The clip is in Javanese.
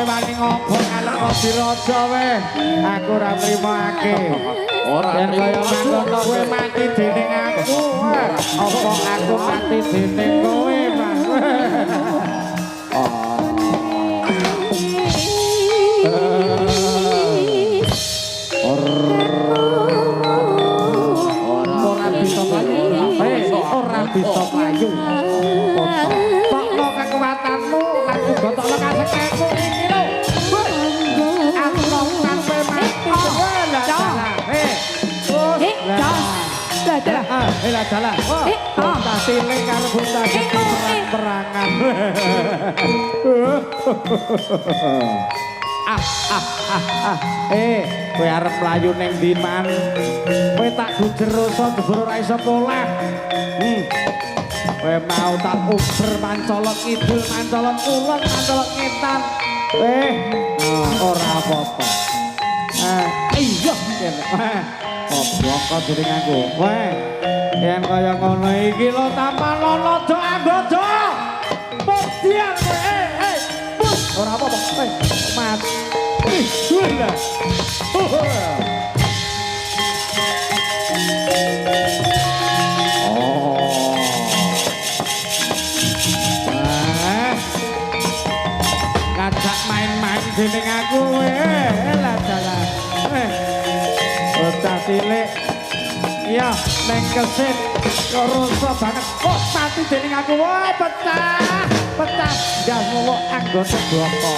Wani ngobong alek diraja weh. Aku ora nrimake. Ora Yen kaya trimo. Mangkono kowe mati dening aku. Apa aku mati dening kowe, Mas? Oh. Ora bisa mlayu. Ora bisa mlayu. Tokno kekuatanmu lan uga tokno kasektenmu iki lho. Aku sampe mati. Lah dalah. Eh, Lah. Lah, dalah. Ah, lah dalah. Oh, Eh, ah. bocah cilik karo bocah Eh, gede oh, eh. perang-perangan. Ah, ah, ah, ah. Kowe arep mlayu ning ndi, Man? Kowe tak gujer rasa jebul ora iso polah. Kowe mau tak uber mancolot kidul, mancolot kulon, mancolot ngetan. Ora apa-apa. Iya, kene. Goblok dening aku. Weh, yen kaya ngono iki lho tampan lono do anggojo. Podian kowe, Bus, ora apa-apa. Mati. Lah. Oh. Eh. Ngajak main-main dening aku kowe. Lah dalah. Bocah cilik. Iya, neng kesit kok rusak banget. Oh, mati dening aku. Wah, pecah. Pecah. Ndasmu kok anggone bloko.